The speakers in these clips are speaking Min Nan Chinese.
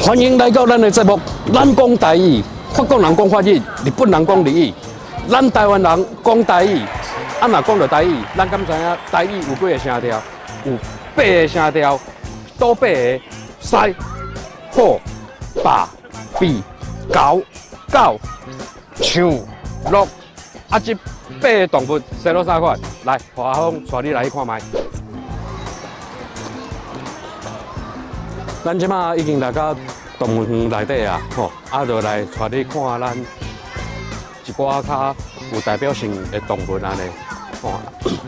歡迎來到咱的節目，咱講台語，法國人講法語，日本人講日語，咱台灣人講台語。啊，若講著台語，咱敢知影台語有幾个聲調？有八个聲調，佗八个？獅、虎、霸、鱉、猴、狗、象、鹿。啊，這八个動物生做啥款？來，予阿峰帶你來去看覓。咱這馬已經來到動物園內底啊，吼，啊，就來帶你看咱一寡較有代表性的動物按呢，吼。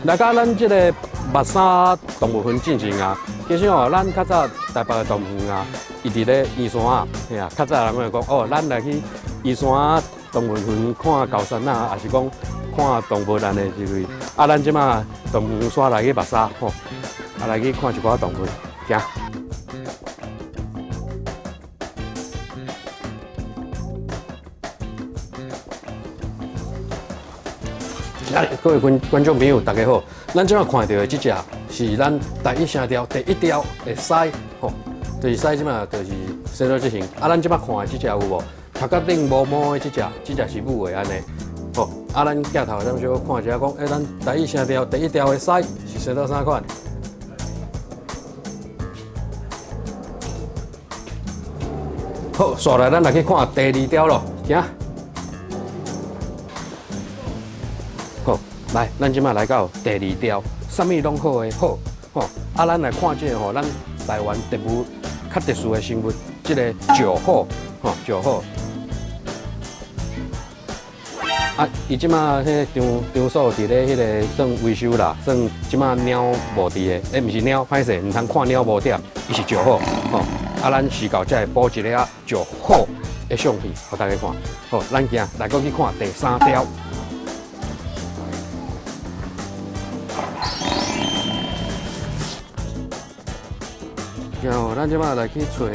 來到咱這个木柵動物園進前啊，其實吼，咱較早台北的動物園啊，伊佇咧圓山仔，嘿啊，較早人會講哦，咱來去圓山仔動物園看高山仔，抑是講看動物按呢之類。啊，咱這馬動物園煞來去木柵，吼，啊，來去看一寡動物，行。啊，各位觀觀眾朋友，大家好！咱這馬看著的這隻是咱台語聲調第一調的獅，吼，就是獅這馬就是生做這型。啊，咱這馬看的這隻有無？頭殼頂毛毛的這隻，這隻是母的按呢，吼。啊，咱鏡頭咱小看一下，講，欸，咱台語聲調第一調的獅是生做啥款？好，紲來咱來去看第二條囉，行。好，來，咱這馬來到第二條，啥物攏好的好，吼。啊，咱來看這个吼，咱台灣特有較特殊的生物，這个石虎，吼，石虎。啊，伊這馬彼个場場所佇咧彼个算維修啦，算這馬貓無佇的，欸，毋是貓，歹勢，毋通看貓無點，伊是石虎，吼。啊，咱時到才會補一个石虎的相片，予大家看。好，咱行來閣去看第三條。行哦，咱這馬來去揣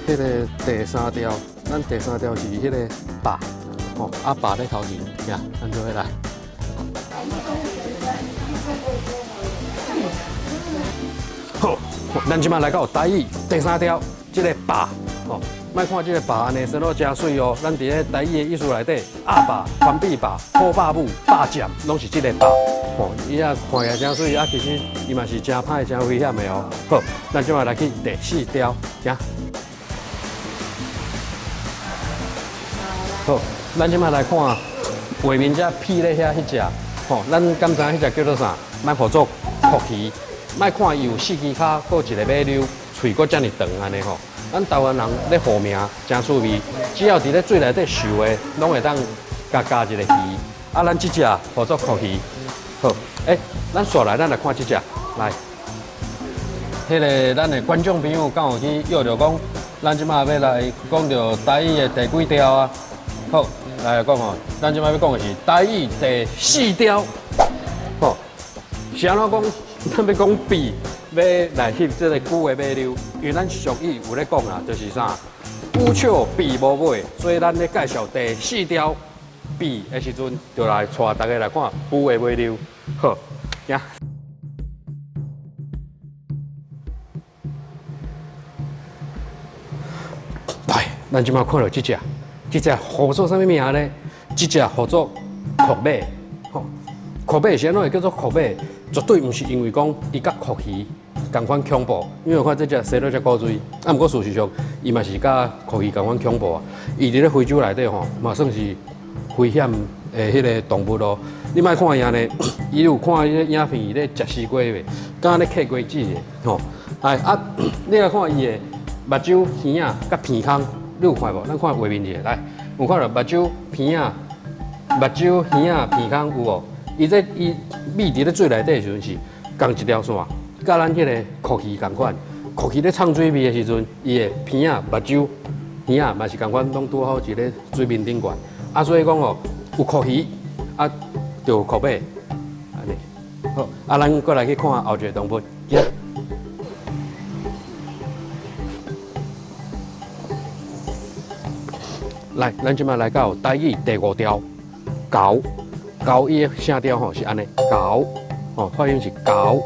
彼个第三條，咱第三條是彼个霸，吼，啊霸咧頭前，行，咱做伙來。好，咱這馬來到台語第三條，這个霸，吼，莫看這个霸按呢生做誠媠哦，咱佇咧台語的意思內底，鴨霸、番覅霸、虎霸母、霸占，攏是這个霸。吼，伊啊看起來誠媠，啊其實伊嘛是誠歹、誠危險的哦。好，咱這馬來去第四條，行。好，咱這馬來看畫面這麭咧遐彼隻，吼，咱敢知影彼隻叫做啥？咱號做蛞蝓。莫看伊有四支跤，閣一个尾溜，喙閣遮爾長按呢吼。咱台灣人咧號名誠趣味，只要佇咧水內底游的，攏會當共加一个魚。啊，咱這隻號做蛞蝓。好，欸，咱紲來，咱來看這隻，來，彼个咱的觀眾朋友敢有去約著講，咱這馬欲來講著台語的第幾條啊？好，來講吼，咱這馬欲講的是台語第四條。好，是按怎講？咱欲講鱉，欲來翕這个龜的尾溜，因為咱俗語有咧講啊，就是啥？龜笑鱉無尾，所以咱咧介紹第四條鱉的時陣，就來帶大家來看龜的尾溜。好，行。來，咱這馬看著這隻，這隻號做啥物名呢？這隻號做蛞蝓，吼，蛞蝓是按怎會叫做蛞蝓？絕對毋是因為講伊佮蛞蝓仝款恐怖，因為我看這隻生做遮古錐，啊，毋過事實上，伊嘛是佮蛞蝓仝款恐怖啊。伊佇咧非洲內底吼，嘛算是危險的彼个動物咯。你莫看伊按呢，伊有看彼个影片，伊咧食西瓜袂？敢若咧嗑瓜子的吼。哎啊，你來看伊的目睭、耳仔佮鼻孔，你有看無？咱看畫面者來，有看著目睭、鼻仔、目睭、耳仔、鼻孔有無？伊這伊覕佇咧水內底的時陣是仝一條線，佮咱彼个蛞蝓仝款。蛞蝓咧沖水味的時陣，伊的鼻仔、目睭、耳仔嘛是仝款，攏拄好佇咧水面頂懸。啊，所以講吼，有蛞蝓，啊，就有蛞蝓，按呢。好，啊，咱閣來去看後一個動物，行。來，咱這馬來到台語第五條，猴。猴伊的聲調吼是按呢，猴，吼發音是猴，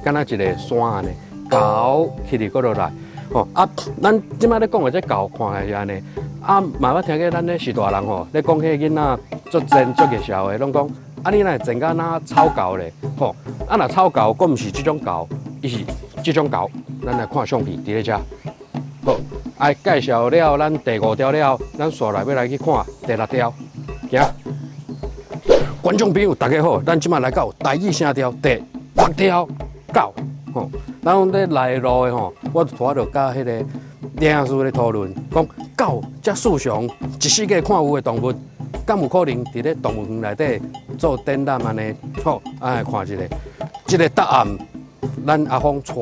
敢若一个山按呢，猴起佇閣落來。吼啊，咱這擺咧講的這猴看起來是按呢，啊，嘛捌聽過咱咧序大人吼咧講彼个囡仔足賤足熱笑的，攏講啊你若會賤甲若草猴咧，吼啊若草猴，閣毋是這種猴，伊是這種猴。咱來看相片，佇咧遮。好，啊介紹了咱第五條了，咱紲來欲來去看第六條，行。觀眾朋友大家好，咱這擺來到台語聲調第六條狗，吼，咱講咧來路的吼，我拄仔就佮彼个領事咧討論，講狗遮世上一世界看有的動物，敢有可能佇咧動物園內底做展覽按呢？好，啊來看一下，這个答案，咱阿峰帶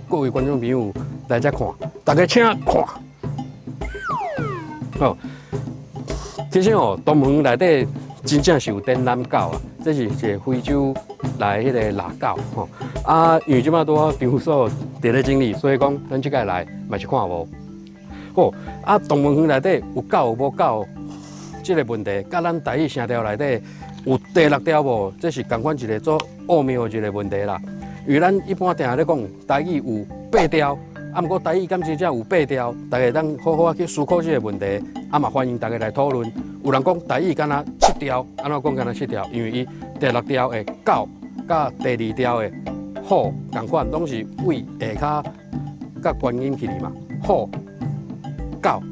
各位觀眾朋友來遮看，大家請看。好，其實哦，動物園內底真正是有展覽狗啊，這是一个非洲來彼个獵狗吼。啊，因為這擺拄好場所佇咧整理，所以講咱這擺來嘛是看無。好，啊，動物園內底有狗無狗，這个問題，佮咱台語聲調內底有第六調無？這是仝款一个足奧妙的一个問題啦。因為咱一般定定咧講台語有八調，啊，毋過台語敢真正有八調？大家會當好好仔去思考這个問題，啊嘛歡迎大家來討論。有人講台語敢若七調，按怎講敢若七調？因為伊第六調的狗，佮第二調的虎仝款，攏是對下跤佮關音起來嘛。虎、狗，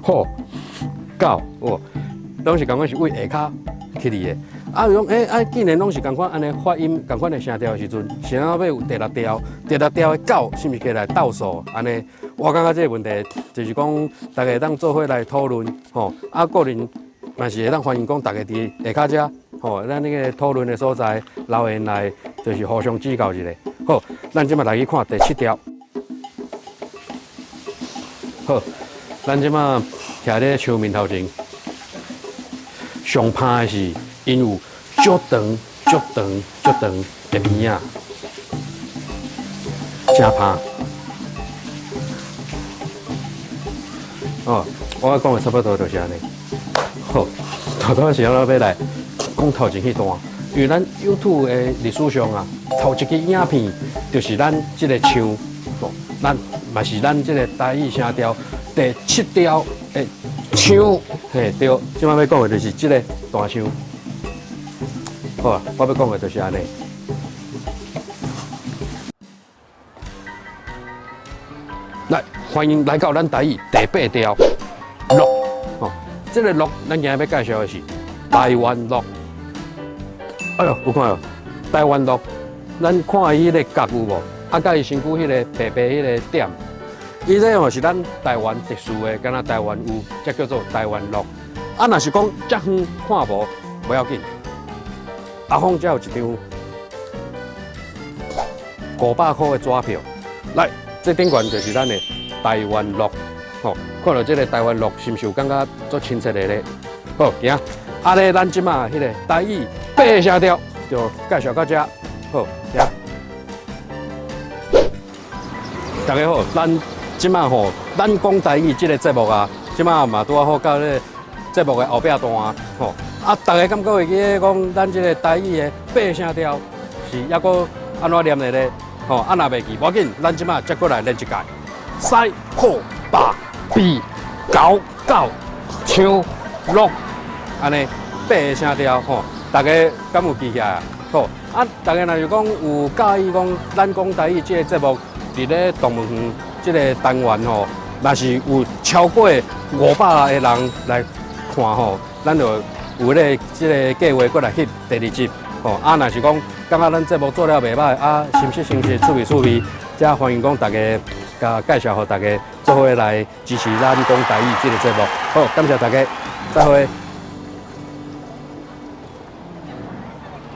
虎、狗，有，攏是仝款是對下跤起來的。啊，講啊，既然攏是仝款按呢發音，仝款的聲調的時陣，是按怎欲有第六調？第六調的狗是毋是加來鬥數？按呢，我感覺這个問題就是講，大家會當做伙來討論，吼。啊，個人嘛是會當歡迎講，大家佇下跤遮，吼，咱那个討論的所在留言來，就是互相指教一下。好，咱這擺來去看第七條。好，咱這擺徛咧樹面頭前，上歹的是𪜶有足長、足長、足長的鼻仔，誠歹。哦，我講的差不多就是按呢。好，頭拄仔是按怎欲來講頭前彼段，因為咱 YouTube 的歷史上啊，頭一支影片就是咱這个樹，哦，咱嘛是咱這个台語聲調第七調的樹，嘿對，這擺欲講的就是這个大樹。好啊，我欲講的就是按呢。來，歡迎來到咱台語第八調鹿。哦，這个鹿，咱今日欲介紹的是台灣鹿。哎喲，有看無？台灣鹿，咱看伊彼个角有無？啊，佮伊身軀彼个白白彼个點，伊這吼是咱台灣特殊的，敢若台灣有，才叫做台灣鹿。啊，若是講遮遠看無，無要緊。阿峰遮有一張500箍的紙票，來，這頂懸就是咱的台灣鹿，吼，看著這个台灣鹿，是毋是有感覺足親切的咧？好，行，啊咧，咱這擺彼个台語八聲調就介紹到遮，好，行。大家好，咱這擺吼，咱講台語這个節目啊，這擺嘛拄仔好到咧節目的後壁段，吼。啊，大家敢閣會記得講，咱這个台語的八聲調是猶閣按怎念的咧？吼，啊，若袂記，無要緊，咱這擺再閣來練一擺。西、虎、霸、比、猴、狗、槍、鹿，按呢八个聲調吼，大家敢有記起來啊？好，啊，大家若是講有佮意講咱講台語這个節目，佇咧動物園這个單元吼，若是有超過500個人來看吼，咱就有咧這个計劃閣來翕第二集，吼啊！若是講感覺咱節目做了袂䆀啊，心色心色趣味趣味，才歡迎講大家共介紹予大家做伙來支持咱講台語這个節目。好，感謝大家，再會。